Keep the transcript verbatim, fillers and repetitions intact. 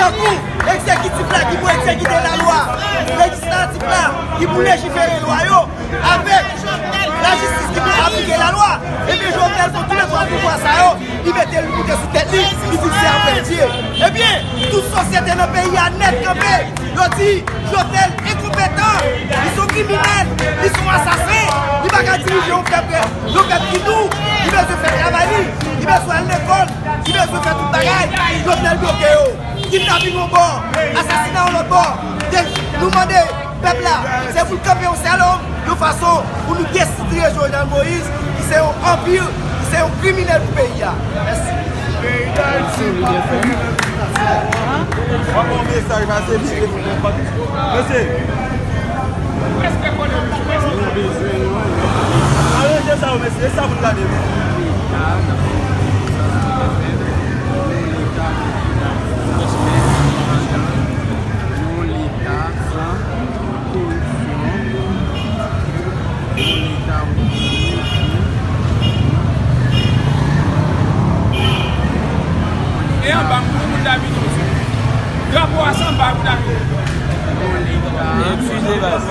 Tankou egzekitif la ki pou egzekite lalwa, lejislatif la ki pou lejifere lwa yo, avèk lajistis ki pou aplike lalwa, ebyen Jovenel pran tou le twa pouvwa sa yo, li mete l, li moute sou tèt li, li di l se apre Dye. Ebyen, tout sosyete nan peyi a nèt kanpe, yo di Jovenel enkonpetan, li se yon kriminèl, li se yon asasen, li pa ka dirije yon pèp, yon pèp ki nou, li bezwen fè travay li, li bezwen al lekòl, li bezwen fè tout bagay, Jovenel bloke yo. Kidnaping yon bò, asasina yon lòt bò. De, nou mande pèp la, se pou l kanpe yon sèl òm, yon fason pou nou destitire Jovenel Moïse, ki se yon anpil, ki se yon kriminèl pou peyi a. Mèsi. Peyi Dayiti pa fè kriminèl. W ap yon mesaj pase, mesye. Mesye. Aranje sa yo, mesye. E sa pou n gade, wi. Yon leta san koripsyon, yon leta otorite. E anba moun moun ta vini, mesye. Drapo a se anba moun ta vini. Yon leta. Eskize, baz.